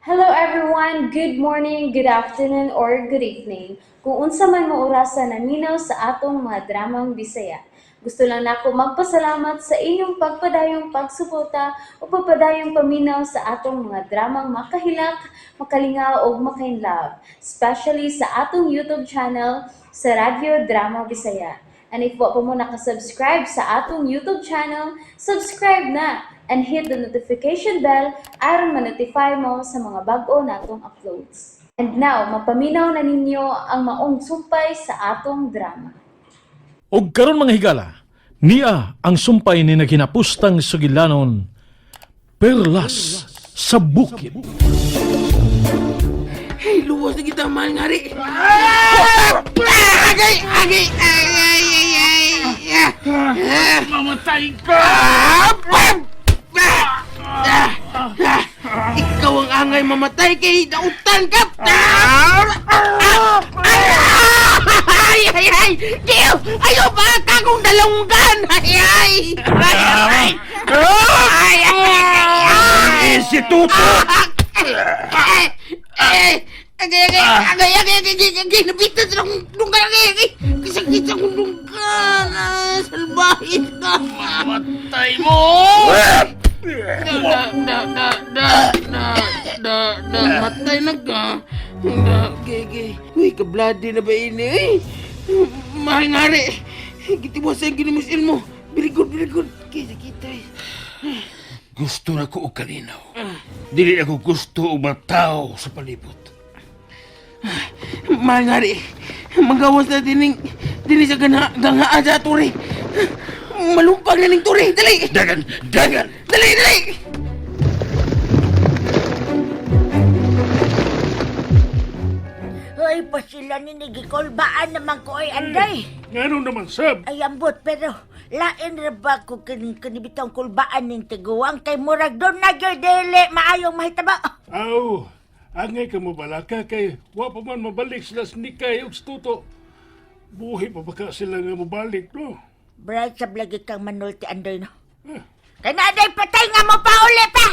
Hello everyone! Good morning, good afternoon, or good evening. Kung unsa man mo orasa naminaw sa atong mga dramang Bisaya. Gusto lang nako magpasalamat sa inyong pagpadayong pagsuporta o pagpadayong paminaw sa atong mga dramang makahilak, makalingaw ug makainlove, especially sa atong YouTube channel sa Radyo Drama Bisaya. And if wa pa mo nakasubscribe sa atong YouTube channel, subscribe na and hit the notification bell aron ma-notify mo sa mga bag-o natong uploads. And now, mapaminaw na ninyo ang maong sumpay sa atong drama. Og karon, mga higala, niya ang sumpay ni naghinapustang sugilanon, Perlas sa Bukid. Hey, luwas na kita, mahal nga rin. Agay! Agay! Ay, ay, ay, ay! Mamatay ka! Ikaw ang angay mamatay kay dautan ka! Ay, ay, ay! Diyo! Ayaw ba akong dalawanggan? Ay, ay! Ay, ay! Ay, ay, ay! Instituto! Ay! Ay! Agay, agay, agay, agay, agay, agay, agay, nabitan sa akong dunggan, agay, agay, kasakit sa akong dunggan, ah, salbahin ka. Mamatay mo! Da, da, da, da, da, da, da, matay na ka. Da, agay, agay. Uy, kabladi na ba ini, eh? Mahal nga rin. Gitiwasan ginimusil mo. Very good, very good. Kaya kita, eh. Gusto na ko og kalinaw. Dili na ko gusto og matao sa palibot. Mahal nga rin. Magawas na dining, dini sa gana, gangaan sa turi. Malumpag na ning turi. Dali! Dagan! Dagan! Dali, dali! Ay, pasila ni Nigikolbaan naman ko ay anday. Ngano naman, sab? Ay, ambot, pero lain ra ba ko kinibitong kulbaan ning tiguang kay murag doon na gyud dili maayong mahitabo. Aw, angay ka mobalaka kay wa pa man mabalik sila sa Nikay ug sa Tuto. Buhi pa ba ka sila nga mobalik, no? Bright sa lagi kang manulti anday no. Kay na aday patay nga mo pa uli pa.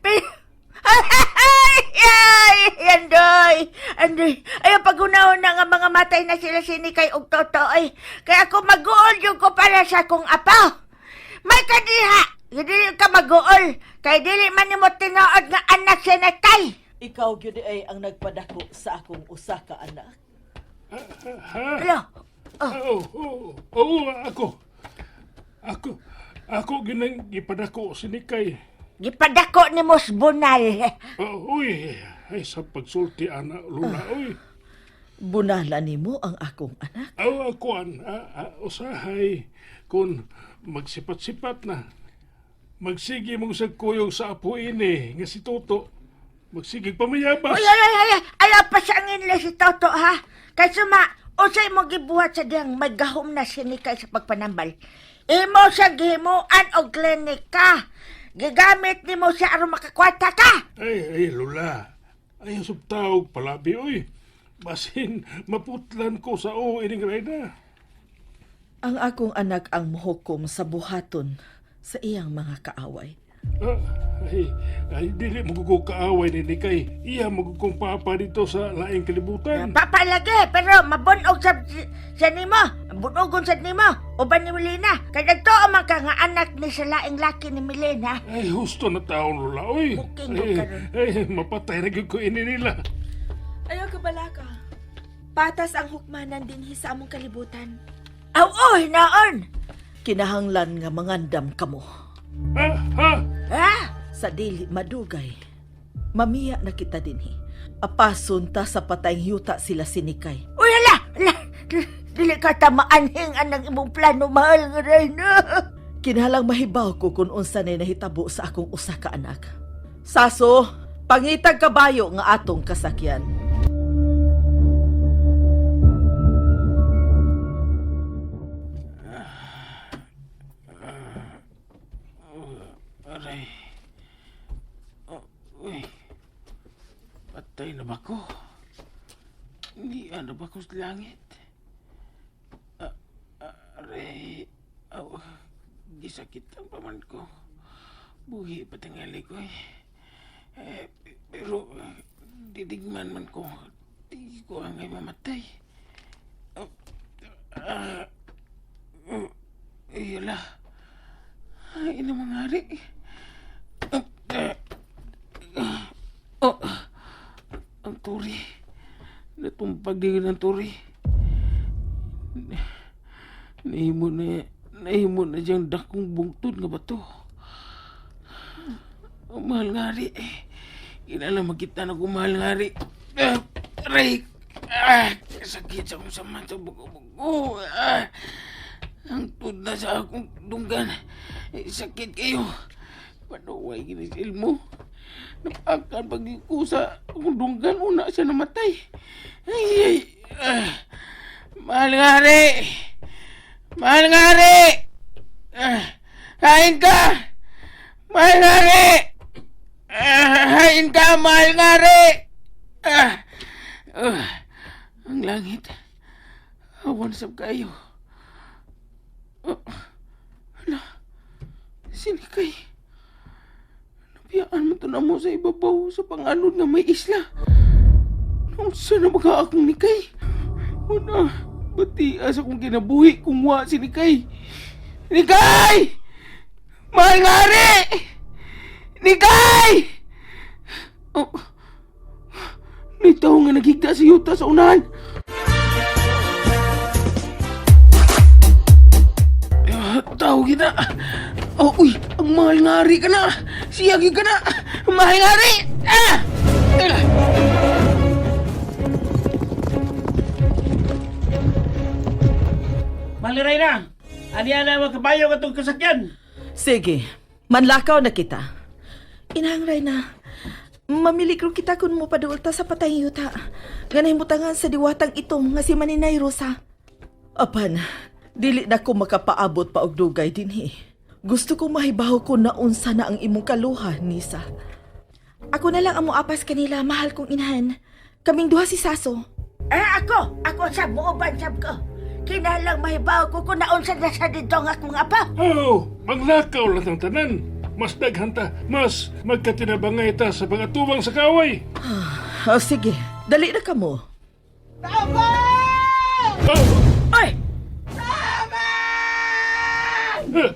Pero, ay, ay, andoy, andoy. Ay, pagunahon na nga mga matay na sila sinikay og toto ay. Kaya ako mag-uol yung ko para sa akong apo. May kadiha, dili ka mag-uol. Kay dili man nimo tinuod nga anak siya natay. Ikaw gyud ay ang nagpadako sa akong usa ka anak. Ha? Hello. Oo, oo, oo, ako. Ako, ako ginang gipadako si Nikay. Gipadako ni Mos Bunal. Oh, uy, ay sa pagsulti ana Luna, uy. Bunala nimo ang akong anak. Aw, akuan, usahay, kung magsipat-sipat na. Magsige mong sa kuyog sa apo ini, nga si Toto. Magsige pamayabas. Uy, ay, ay, ay, ay, ayaw pasangin lang si Toto, ha? Kay suma, usay mo gibuhat sa diyang may gahom na sinikay sa pagpanambal. Imo siya gihimuan og klinika. Gigamit nimo siya aron makakwarta ka. Ay, ay, Lula. Ayaw subtawag palabi, uy. Basin, maputlan ko sa o ining Reyna. Ang akong anak ang mohukom sa buhaton sa iyang mga kaaway. Ah, ay, ay, dili mo ko kaaway ni Nikay. Iya mo kong papa dito sa laing kalibutan. Papalagi, pero mabunog sa, sa nimo. Bunogon sa nimo. Uban ni Melina. Kay nagtuo man ka nga anak ni sa laing laki ni Melina. Ay, husto na taon, Lola, uy. Buking ko Ay, karon. ay, mapatay na gyud ko ini nila. Ayaw ka balaka. Patas ang hukmanan dinhi sa among kalibutan. Aw, oh, hinaon. Kinahanglan nga mangandam kamo. Ha, ha? Ha? Sa dili madugay. Mamiya na kita dinhi. Apason ta sa patayng yuta sila sinikay. Uy, hala! Hala! Dili ka tamaanhing anang imong plano, mahal nga Reyna. Kinahanglang mahibaw ko kung unsa nay nahitabo sa akong usa ka anak. Saso, pangitag kabayo nga atong kasakyan. Aray. Oh, uy. Patay na ba ko? Hindi ano ba ko sa langit? Ah, ah, aray. Aw, gisakitan pa man ko. Buhi pa tingali ko eh. Eh, pero Tidigman man ko. Di ko angay mamatay. Oh, ah, oh, ay, ala. Ay, ina mga hari. Ah, ah, ah, oh, ang turi. Natumpag din ang turi. Nahimo na, nahimo na diyang dakong bungtod nga bato. Ang mahal nga ri. Kinala makita na ko mahal nga ri. Ah, aray! Ah, sakit sa akong saman sa buko-buko. Ah, ang tud na sa akong dunggan. Eh, sakit kayo. Panuway ginisil mo. Napakan pag ko sa akong dunggan, una siya namatay. Ay, ay, ah, mahal nga ri! Mahal nga ri! Ah, kain ka! Mahal nga ri! Ah, hain ka, mahal nga ri! Ah, ah, ang langit. Awan sab kayo. Oh, hala, sinikay. Nabiyaan mo to na mo sa ibabaw sa panganod nga may isla. Naunsa na baga akong nikay? Una, bati sa akong kinabuhi kung wa si Nikay. Nikay! Mahal nga ri! Nikay! Oh, nitaw nga naghigda si Yuta sa unahan. Ah, tao kita. Oh, uy, ang mahal nga ri ka na. Siyagi ka na. Ang mahal nga ri. Ah! Teka. Maliray na! Aniya na mga kabayo katong kasakyan! Sige, manlakaw na kita. Inahang Reyna, mamiligro kita kung mo paduol ta sa patay yuta. Ganay mo tangan sa diwatang itom nga si Maninay Rosa. Apan, dili na ko makapaabot pa og dugay dinhi. Gusto kong mahibaw ko na unsa na ang imong kaluha, Nisa. Ako na lang ang moapas kanila, mahal kong inahan. Kaming duha si Saso. Ah, ako! Ako sa muuban sab ko. Kinahanglang mahibaw ko kung naunsa na sa dito ang akong apa. Oh, manglakaw lang ang tanan. Mas daghan ta, mas magkatinabangay ta sa pag-atubang sa kaway. Oh, sige, dali na kamo. Oh, Oy! eh,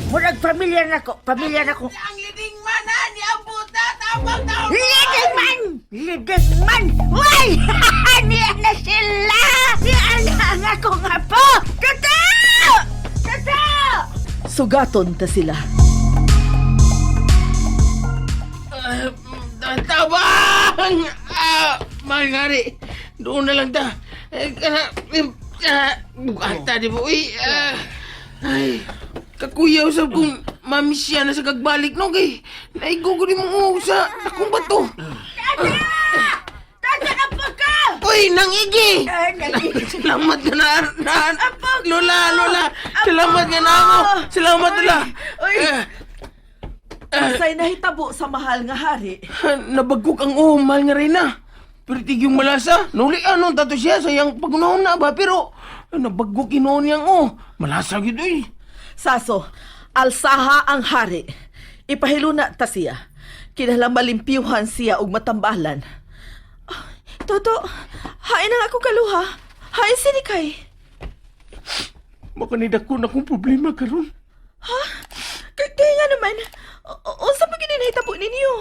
Murag pamilya na ko. Pamilya na ko. Ang leading man ha! Ni Abuta! Tabang taon! Leading man! Leading man! Uy! Niya na sila! Niya na ang akong apo! Tata! Tata! Sugaton ta sila. Ah, tabang! Ah, mahal nga ri. Doon na lang ta. Eh, kana, eh, ah, bugata di ba? Uy, ah, ay, kakuyaw sa kung mami siya na sa kagbalik no kay. Naigugo ni mo sa akong bato. Tata, apo ka! Uy, nangigi! Ah, nangigi. Salamat ka na, na, Lola, Lola! Salamat ka na ako! Salamat, Lola! Uy. Eh, Unsay nahitabo sa mahal nga hari? Nabagkok ang uhong, mahal nga rin na. Pero tigyong malasa, nuli ano, tato siya sa iyang pagunahon na ba, pero nabagkok inoon niyang oh. Malasa gid oy. Saso, alsaha ang hari. Ipahiluna ta siya. Kinahanglan malimpyuhan siya og matambalan. Ah, Toto, hain ang ako kaluha. Hain si Nikay. Baka nidakon akong problema karon. Kaya nga naman, unsa pa gini nahitabo ninyo?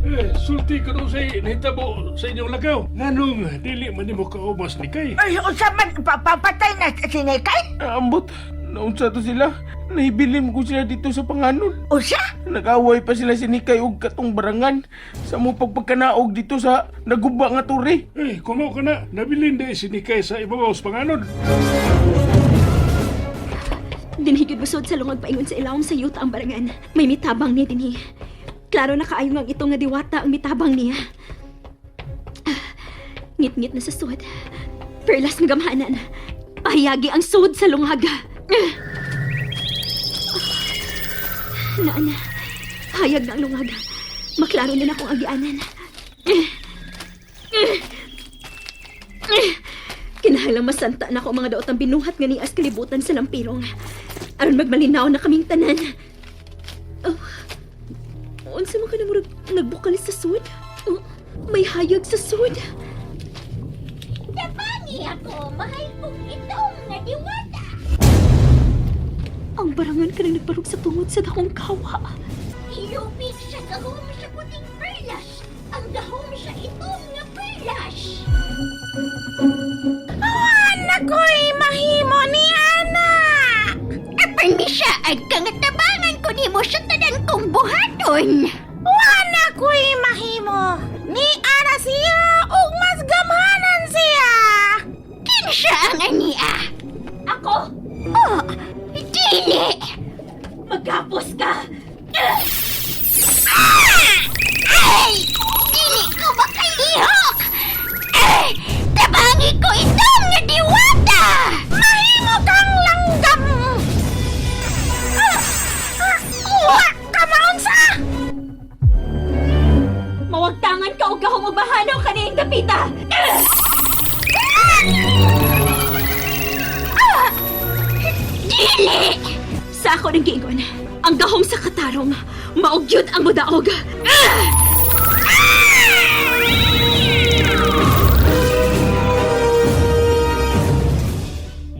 eh, sulti ko nung say nahitabo sa inyong lakaw. Nganong dili man nimo kaumas ni kay. Ay, unsa man, papatay na si Nikay? Ambot, naunsa to sila. Nahibilin ko sila dito sa panganon. Unsa? Nag-away pa sila si Nikay og katong barangan sa mo pagpagkanaog dito sa naguba nga turi. Eh, kumo ka na, nabilin dahil si Nikay sa ibabaw sa panganod. Dinhi gyud busod sa lungag paingon sa ilawom sa yuta ang barangan. May mitabang niya dinhi. Klaro na kaayo nga ang ito nga diwata ang mitabang niya. Ah, ngit-ngit na sa sud. Perlas nga gamhanan. Pahiyagi ang sud sa lungag. Ah. Naan, hayag na ang lungag. Maklaro na na akong agianan. Kinahanglang masanta na ako ang mga daotang binuhat nga nias kalibutan sa lampirong. Aron magmalinaw na kaming tanan. Oh, unsa man ka na murag nagbukal sa sud? Oh. May hayag sa sud. Tabangi ako, mahal kong itong nga diwata. Ang barangan kanang nagbarog sa tungod sa dakong kawa. Ilupig sa gahom sa puting perlas. Ang gahom sa itong nga perlas. Anak ko'y mahimo ni Ana. Apan siya ay kang tabangan ko nimo sa tanan kong buhaton. Wala ko'y mahimo. Ni Ana siya ug mas gamhanan siya. Kinsa ang ania? Ako? Oh, dili. Magapos ka! Ah! Ay! Dili ko makalihok! Eh! Tabangi ko itong nga diwata! Mahimo kang langgam! Ah! Ah! Wa ka maunsa! Mawagtangan ka og gahom og bahanaw kaniing dapita! Ah! Dili! Sa ako ng giingon, ang gahom sa katarong, maugyod ang mudaog.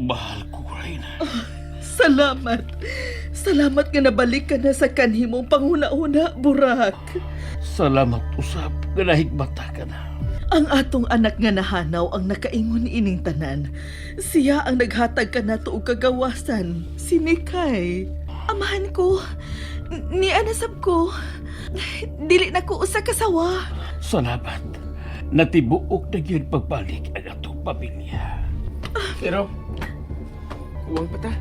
Mahal ko, Reyna. Salamat. Salamat nga nabalik ka na sa kanhimong panghuna-huna, Burak. Salamat usab nga nahigmata ka na. Ang atong anak nga nahanaw ang nakaingon ining tanan. Siya ang naghatag ka nato og kagawasan, si Mikay. Amahan ko, ni anasab ko. Dili na ko usa ka sawa. Salamat. Natibuok na gyud pagbalik ang atong pamilya. Pero, kuwang pa ta.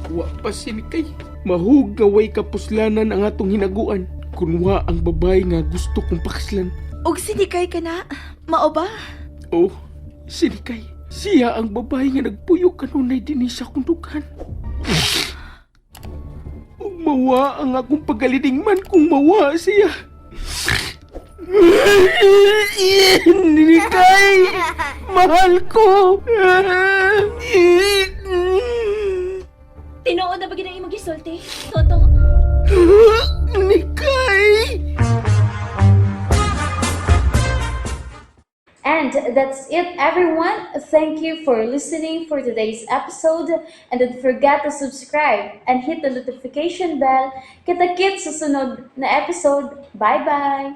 Wa pa sinikay. Mahug nga way kapuslanan ang atong hinaguan. Kunwa ang babae nga gusto kong pakaslan. Og sinikay ka na, mao ba? Oh, sinikay. Siya ang babae nga nagpuyo kanunay dinhi sa akong dughan. Ug mawa ang akong pagalidingman kung mawa siya. Nikay! Mahal ko! Tinuod na ba ginang imong gisulti? Toto, Nikay! And that's it, everyone. Thank you for listening for today's episode. And don't forget to subscribe and hit the notification bell. Kita-kits sa sunod na episode. Bye-bye!